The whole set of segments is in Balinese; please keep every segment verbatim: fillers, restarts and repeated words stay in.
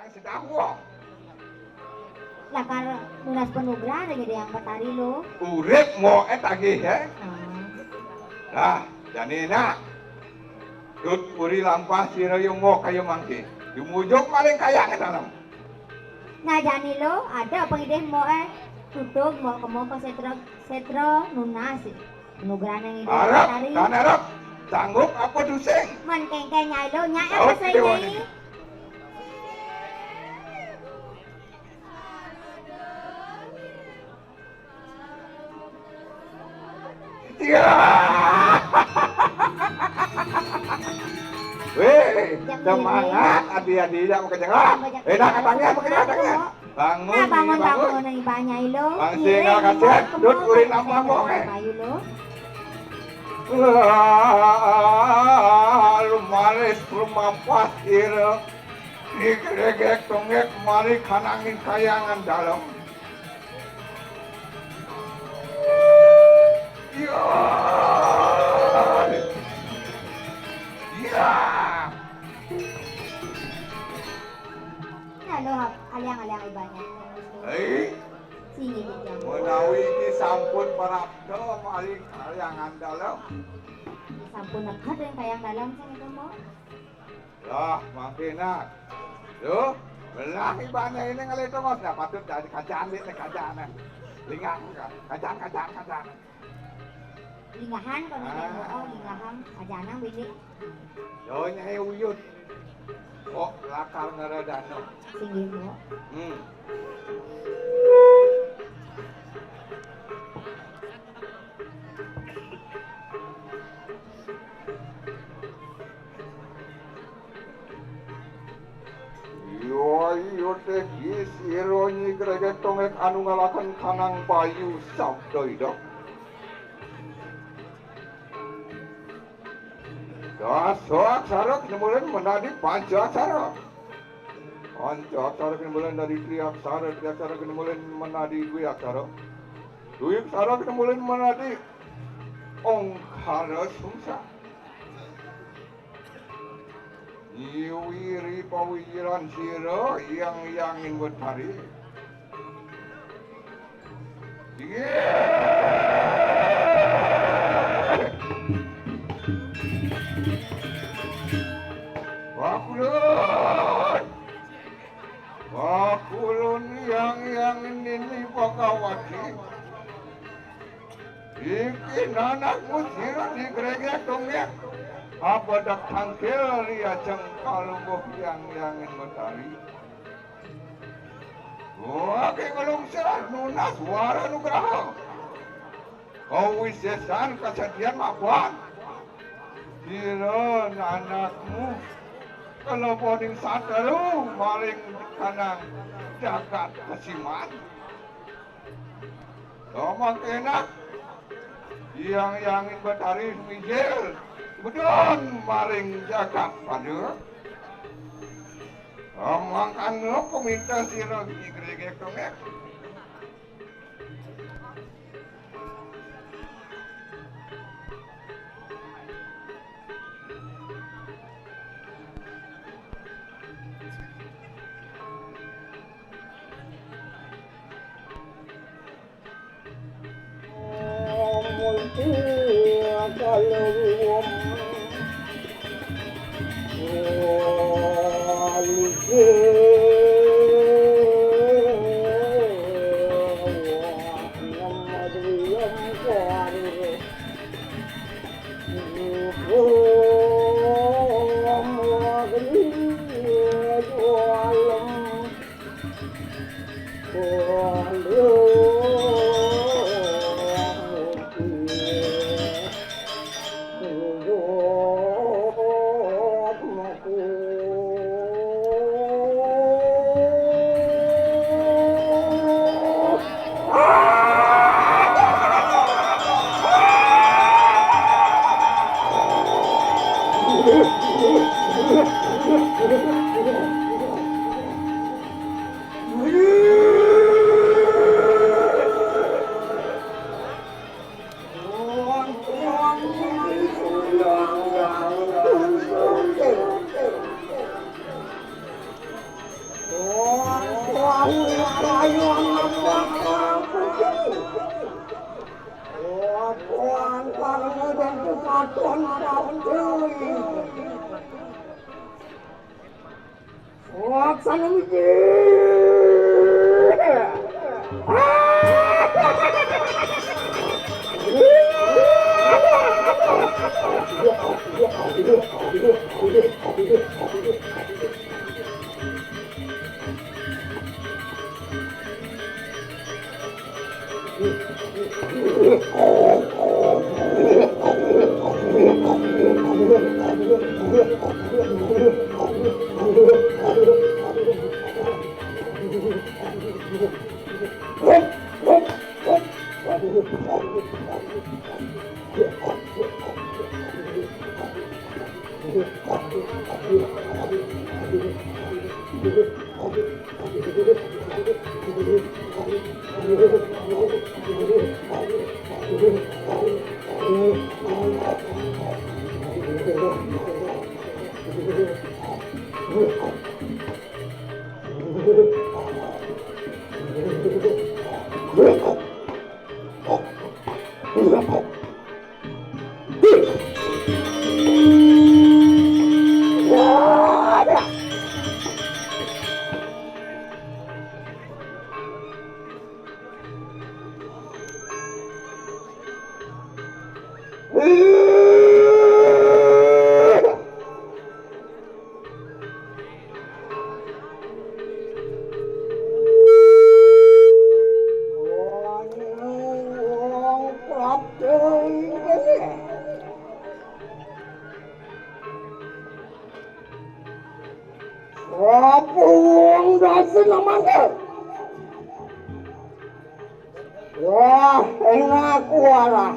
Sedang wong. Lakar nunas panugrahan ring Ida Hyang Betari, Luh. Urip moké tagih, ya. Ah. Nah, jani nak. Tut puri lampah sira ya mok kaya mangké. Dumujuk maring kayang dalem. Nah, jani, Luh, ada pangidih moké tutug mok ka mok ka sétra, sétra nunas. Nugrahané Ida Arep, Betari. Tan arep. Sanggup apa tusing? Men kénkén Nyai, Luh, Nyai. Saut apa sing déwa Nyai? Niki. Ya. Wéh, semangat, adi-adi, ya, makejengah. Enak katanya, makejengah katanya. Bangun, nah, bangun, bangun, bangun, Iba Nyai, Luh. Bang, ngiring, singgal kaset, mok, dut, mok, urin, mok, ambang, mok, eh. Bayu, Luh. Lumaris, lumampas, ira. Digregek, tonggek, mari kananging kayangan dalem. Iya. Iya. Nah, Luh, aliang-aliang Iba Nyai. Hei. Sini, Jang. Menawi iki sampun prapta malih kayangan dalem. Sampun neked ring kayang dalem, sing itu, Mbok. Lah, mangké nak. Duh, belah Iba Nyai ini ngalih tongos, nah, patut dadi kajan, dik, kajan. Lingah, kajan, kajan, kajan. Lingahan kono, ah. Dik, oh, lingahan, kajanang, bidik. Yo, Nyai Uyut. Kok lakar ngredana? Sing nggih, Mbok. Hmm. Yo, yo, teh, sira nyigregek tonggek anu ngalaken kanang payu sabda Ida. Dasa aksara kinimulin menadi panca aksara. Panca aksara kinimulin dadi tri aksara, tri aksara kinimulin menadi dwi aksara. Dwi aksara kinimulin menadi ongkara sungsang. Nyiwiri pawijiran sira, Hyang Hyangin Betari. Inggih. Wakulun. Wakulun Hyang Hyangin Nini Bhagawati. Iki nanakmu sira digregek tonggek. Abedak tangkil riajeng kalungguh Hyang Hyangin Betari. Wage ngelungsur nunas wara nugraha. Kawisésan kasedian mapan. Sira nanakmu kalebaning sateru maring kanang jagat kasiman. Samangkéna Hyang Hyangin Betari mijil bedon maring jagat pada. Mangkana paminta sira digregek tonggek. Ayo anak bangsa. Laporan karena dan kesatuan Pak Dewi. Laksana mikir. Wong dasa namanya. Wah, enak kuala.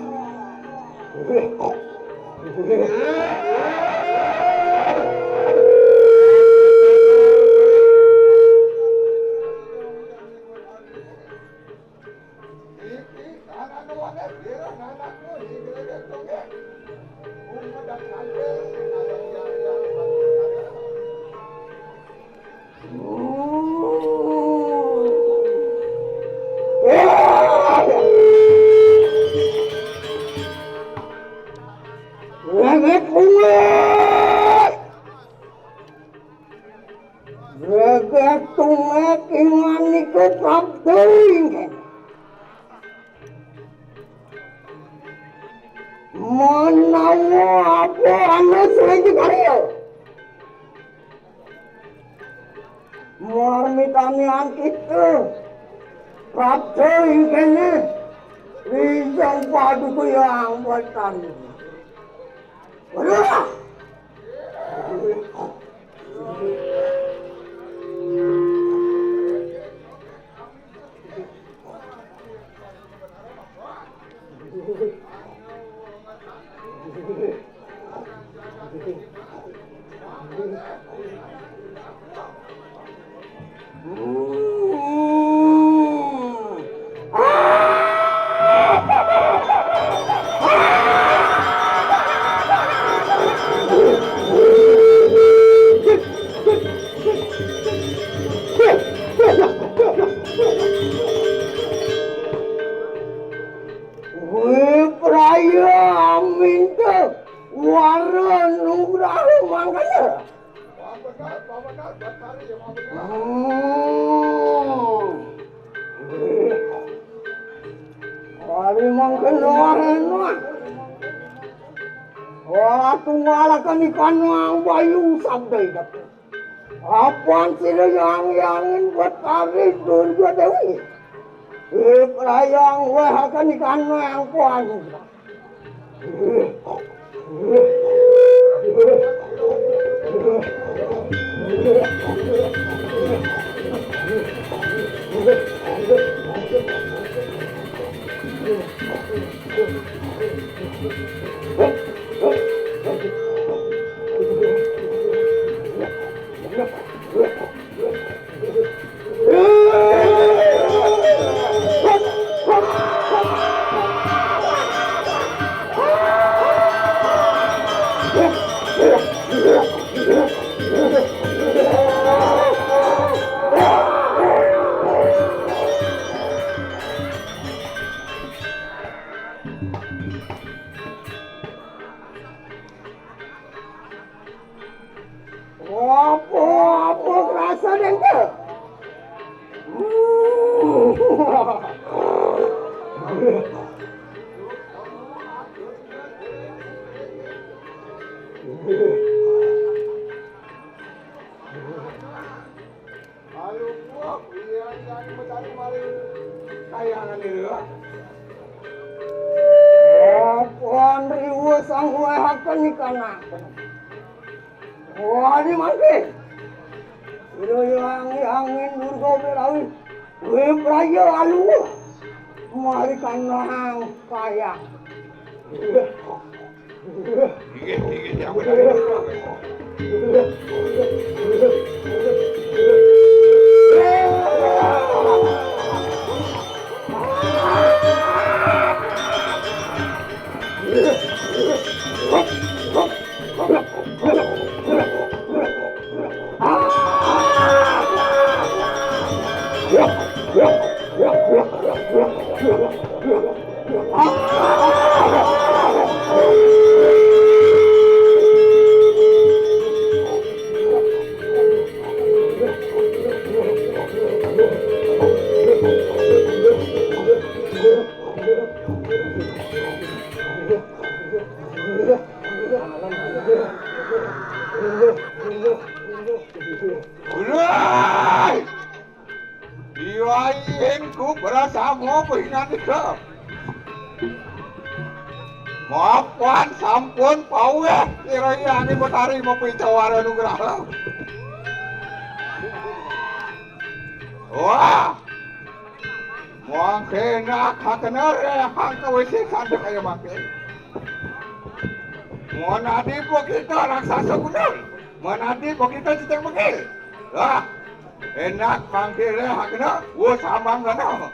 Langit bunga. Jagat tumek iman iku kabding. Menawa apa anu suwe dikarya. Marmitane angkita prapta ing kene rijang paduka yang wetan. Waduh! Wipraya minta wara nugraha mangkana. Hmm. Ari mangkana enak. Wah, tunggalaken ikan wang bayu sabda idep. Apan sira yang-yangin Betari Durga Dewi. Iprayang weh akan ikan wang kuan. Lupa, iya, iya, ini mencari maling kayangan ini, ya. Apan riwa sang wehaken ikana. Wani mangke. Sira yang angin Durga Berawi. Wim raya aluh. Mari kanang kaya. Inggih, inggih, yang benar. Ulai! Iwaingku berasama pingandika. Mapan sampun paweh irayani Betari mapicawara nugraha. Wah! Mangke nak hakena rehang kawisi sandek kaya mangke. Monadi pokita raksasa gundul. Monadi pokita cicing begi. Lah, enak mangke rehang kena, wus amang kena.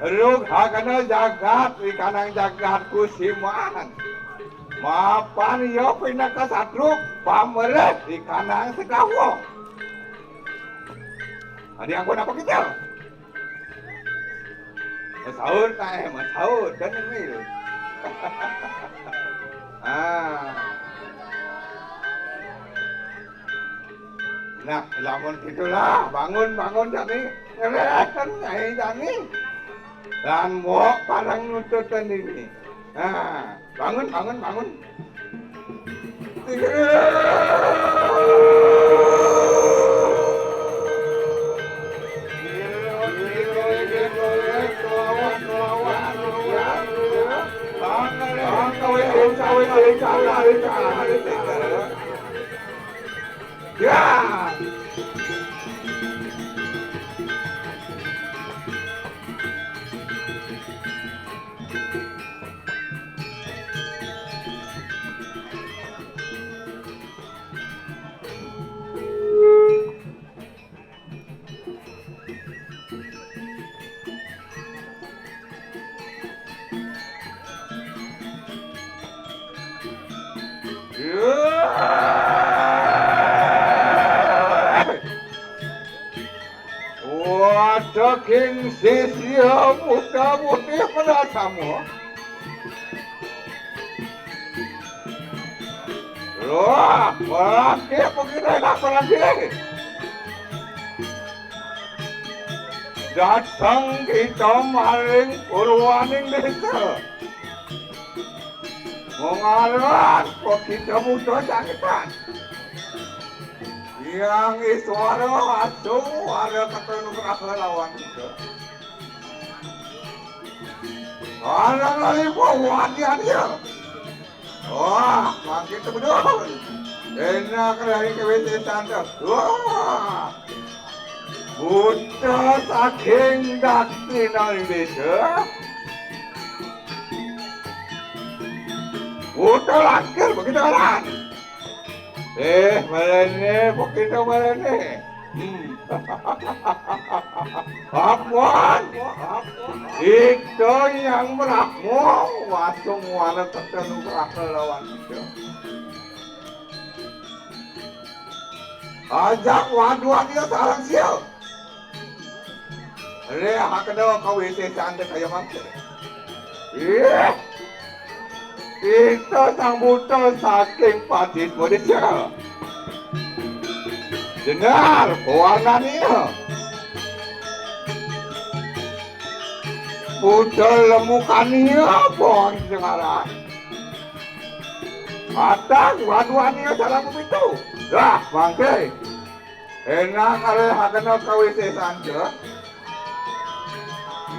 Rug hakena jagat, ikanang jagat kusiman. Mapan iya pinaka satru, pamereh ikanang sedawa. Adi ampun apa kita? Masaur ta, eh, masaur, kan ini. Ah. Nah, lamun gitulah, bangun, bangun, jani. Ngereken, nyai jani. Dan mbok parang nututan ini. Nah, bangun, bangun, bangun. Ya. Wateking sisia muda mudi pada sama. Wah, perangki begini nak perangki. Datang kita maring purwaning desa. Mengaran kok kita butuh jakitan. Yang iswara asu ada ketemu kerasa lawan kita. Ada lagi buah dia. Wah, makin tebedul. Enak dari kewin tante. Wah. Buta saking dakti nang desa. Buta lakir begitu orang. Eh, malene, pokoknya malene. Hmm. Ampun. Itu yang berlaku. Wasung wala tertentu berlaku lawan itu. Ajak waduan dia sarang sil. Reh hakena kawisi cantik kaya mangke. Ih, kita sang buta saking Padis Padisya. Dengar, pewarnania. Buta lemukania, pohon dengaran. Atang waduania salah begitu. Dah, mangke. Enak kare hakena kawisésan, Cek.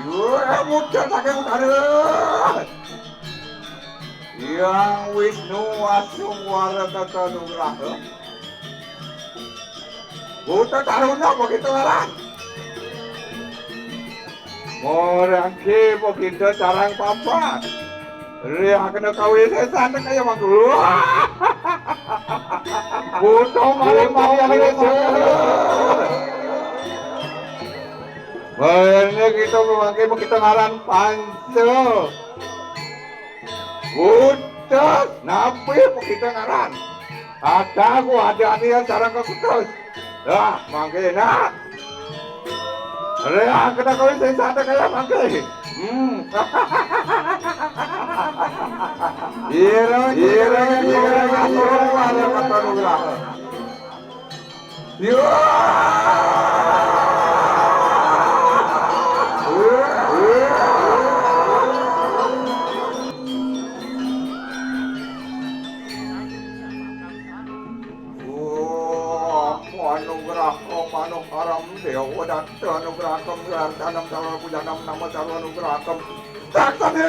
Yura muncul saking utara. Hyang Wisnu Asung Wara Tata Nugraha. Buta Taruna begitu ngaran. Morangke begitu carang papat. Ri hakena kawisésan kaya mangku. Buta maling maling. Bener gitu mangke begitu ngaran panca. Kutus, napi kita ngaran? Ada ku ada anian sareng ka kutus. Lah, mangke enak. Ria kita kawin sing sate kaya mangke. Hmm. Ira, ira, ira, ira, ira, ira, ira, Anugraham, anukaram, Dewa Datta, anugraham, Tanam, Sarwa Pujanam, Nama, Sarwa Anugraham. Sakti!